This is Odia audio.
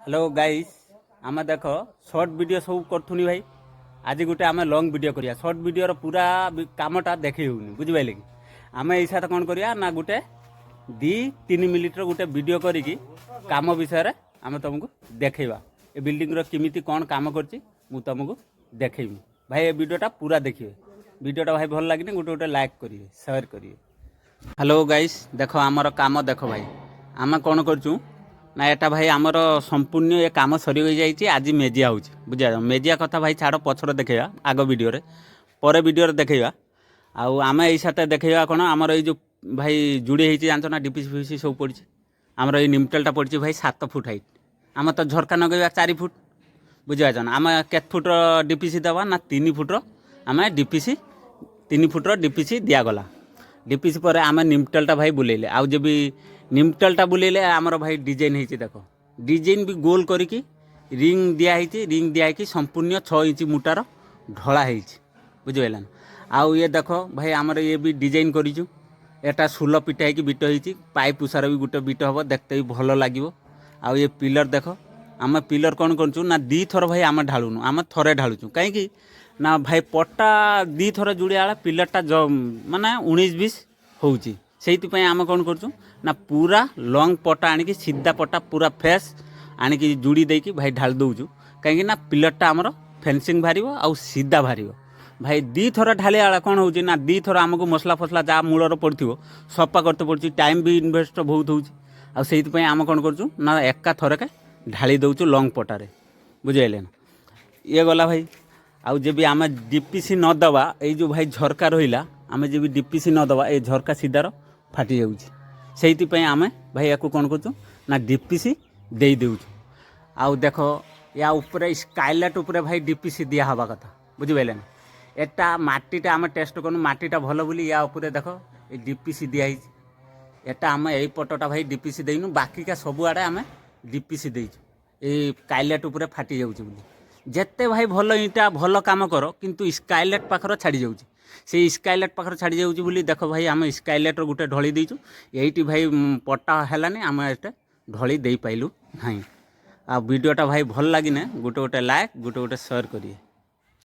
ହ୍ୟାଲୋ ଗାଇସ୍, ଆମେ ଦେଖ ସର୍ଟ ଭିଡ଼ିଓ ସବୁ କରୁଥୁନି ଭାଇ। ଆଜି ଗୋଟେ ଆମେ ଲଙ୍ଗ୍ ଭିଡ଼ିଓ କରିବା। ସର୍ଟ ଭିଡ଼ିଓର ପୁରା କାମଟା ଦେଖେଇ ହେଉନି, ବୁଝିପାରିଲେ କି? ଆମେ ଏଇ ସାଥ କ'ଣ କରିବା ନା, ଗୋଟେ 2-3 ମିନିଟ୍ର ଗୋଟେ ଭିଡ଼ିଓ କରିକି କାମ ବିଷୟରେ ଆମେ ତୁମକୁ ଦେଖେଇବା। ଏ ବିଲ୍ଡିଂର କେମିତି କ'ଣ କାମ କରିଛି, ମୁଁ ତୁମକୁ ଦେଖେଇବି ଭାଇ। ଏ ଭିଡ଼ିଓଟା ପୁରା ଦେଖିବେ। ଭିଡ଼ିଓଟା ଭାଇ ଭଲ ଲାଗିନି, ଗୋଟେ ଗୋଟେ ଲାଇକ୍ କରିବେ, ସେୟାର କରିବେ। ହ୍ୟାଲୋ ଗାଇସ୍, ଦେଖ ଆମର କାମ ଦେଖ ଭାଇ। ଆମେ କ'ଣ କରୁଛୁ ନା, ଏଟା ଭାଇ ଆମର ସମ୍ପୂର୍ଣ୍ଣ ଏ କାମ ସରିଯାଇଛି। ଆଜି ମେଜିଆ ହେଉଛି, ବୁଝିଲା? ମେଜିଆ କଥା ଭାଇ ଛାଡ଼, ପଛରେ ଦେଖେଇବା, ଆଗ ଭିଡ଼ିଓରେ, ପରେ ଭିଡ଼ିଓରେ ଦେଖେଇବା। ଆଉ ଆମେ ଏଇ ସାଥେ ଦେଖେଇବା କ'ଣ, ଆମର ଏଇ ଯେଉଁ ଭାଇ ଜୁଡ଼ି ହେଇଛି, ଜାଣିଛ ନା, ଡିପିସି ଫିପିସି ସବୁ ପଡ଼ିଛି। ଆମର ଏଇ ଲିଣ୍ଟେଲଟା ପଡ଼ିଛି ଭାଇ 7 ଫୁଟ ହାଇଟ୍। ଆମେ ତ ଝରକା ନଗେଇବା 4 ଫୁଟ, ବୁଝିପାରୁଛ ନା? ଆମେ କେତେ ଫୁଟର ଡିପିସି ଦେବା ନା, 3 ଫୁଟର ଆମେ ଡିପିସି, 3 ଫୁଟର ଡିପିସି ଦିଆଗଲା। ଡିପିସି ପରେ ଆମେ ଲିଣ୍ଟେଲଟା ଭାଇ ବୁଲେଇଲେ। ଆଉ ଯେବି ଲିଣ୍ଟେଲଟା ବୁଲେଇଲେ, ଆମର ଭାଇ ଡିଜାଇନ୍ ହେଇଛି ଦେଖ। ଡିଜାଇନ୍ ବି ଗୋଲ କରିକି ରିଙ୍ଗ ଦିଆହେଇଛି। ରିଙ୍ଗ ଦିଆହେଇକି ସମ୍ପୂର୍ଣ୍ଣ 6 ଇଞ୍ଚ ମୋଟାର ଢଳା ହେଇଛି, ବୁଝିପାରିଲେ ନା? ଆଉ ଇଏ ଦେଖ ଭାଇ, ଆମର ଇଏ ବି ଡିଜାଇନ୍ କରିଛୁ। ଏଟା ସୁଲ ପିଟା ହେଇକି ବିଟ ହେଇଛି। ପାଇପ୍ ଉଷାର ବି ଗୋଟେ ବିଟ ହେବ, ଦେଖତେ ବି ଭଲ ଲାଗିବ। ଆଉ ଏ ପିଲର ଦେଖ। ଆମେ ପିଲର କ'ଣ କରୁଛୁ ନା, ଦୁଇଥର ଭାଇ ଆମେ ଢାଳୁନୁ, ଆମେ ଥରେ ଢାଳୁଛୁ। କାହିଁକି ନା ଭାଇ, ପଟା ଦୁଇଥର ଯୋଡ଼ିଆ ବେଳେ ପିଲରଟା ମାନେ 19-20 ହେଉଛି। ସେଇଥିପାଇଁ ଆମେ କ'ଣ କରୁଛୁ ନା, ପୁରା ଲଙ୍ଗ୍ ପଟା ଆଣିକି, ସିଧା ପଟା ପୁରା ଫ୍ରେଶ୍ ଆଣିକି ଯୋଡ଼ି ଦେଇକି ଭାଇ ଢାଳି ଦେଉଛୁ। କାହିଁକି ନା ପିଲରଟା ଆମର ଫେନ୍ସିଂ ବାହାରିବ ଆଉ ସିଧା ବାହାରିବ। ଭାଇ, ଦୁଇଥର ଢାଳିଆ ବେଳେ କ'ଣ ହେଉଛି ନା, ଦୁଇଥର ଆମକୁ ମସଲା ଫସଲା ଯାହା ମୂଳରେ ପଡ଼ିଥିବ ସଫା କରତେ ପଡ଼ୁଛି, ଟାଇମ୍ ବି ଇନଭେଷ୍ଟ ବହୁତ ହେଉଛି। ଆଉ ସେଇଥିପାଇଁ ଆମେ କ'ଣ କରୁଛୁ ନା, ଏକା ଥରକେ ଢାଳି ଦେଉଛୁ ଲଙ୍ଗ୍ ପଟାରେ, ବୁଝିପାରିଲେ ନା? ଇଏ ଗଲା ଭାଇ। ଆଉ ଯେବେ ଆମେ ଡିପିସି ନ ଦେବା, ଏଇ ଯେଉଁ ଭାଇ ଝରକା ରହିଲା, ଆମେ ଯେବେ ଡିପିସି ନ ଦେବା, ଏଇ ଝରକା ସିଧାର ଫାଟି ଯାଉଛି। ସେଇଥିପାଇଁ ଆମେ ଭାଇ ୟାକୁ କ'ଣ କରୁଛୁ ନା, ଡିପିସି ଦେଇ ଦେଉଛୁ। ଆଉ ଦେଖ, ୟା ଉପରେ ସ୍କାଇଲାଇଟ୍ ଉପରେ ଭାଇ ଡିପିସି ଦିଆ ହେବା କଥା, ବୁଝିପାରିଲେ ନା? ଏଟା ମାଟିଟା ଆମେ ଟେଷ୍ଟ କନୁ, ମାଟିଟା ଭଲ ବୋଲି ୟା ଉପରେ ଦେଖ ଏ ଡିପିସି ଦିଆହେଇଛି। ଏଟା ଆମେ ଏଇ ପଟଟା ଭାଇ ଡିପିସି ଦେଇନୁ, ବାକିକା ସବୁଆଡ଼େ ଆମେ ଡିପିସି ଦେଇଛୁ, ଏଇ ସ୍କାଇଲାଇଟ୍ ଉପରେ ଫାଟି ଯାଉଛି ବୋଲି। ଯେତେ ଭାଇ ଭଲ ଇଟା, ଭଲ କାମ କର, କିନ୍ତୁ ସ୍କାଇଲାଇଟ୍ ପାଖରେ ଛାଡ଼ି ଯାଉଛି। ସେଇ ସ୍କାଇଲାଇଟ୍ ପାଖରେ ଛାଡ଼ି ଯାଉଛି ବୋଲି ଦେଖ ଭାଇ, ଆମେ ସ୍କାଇଲାଇଟ୍ର ଗୋଟେ ଢଳି ଦେଇଛୁ। ଏଇଠି ଭାଇ ପଟା ହେଲାନି, ଆମେ ଏଟା ଢଳି ଦେଇପାରିଲୁ ନାହିଁ। ଆଉ ଭିଡ଼ିଓଟା ଭାଇ ଭଲ ଲାଗିନେ ଗୋଟେ ଗୋଟେ ଲାଇକ୍, ଗୋଟେ ଗୋଟେ ସେୟାର କରିବେ।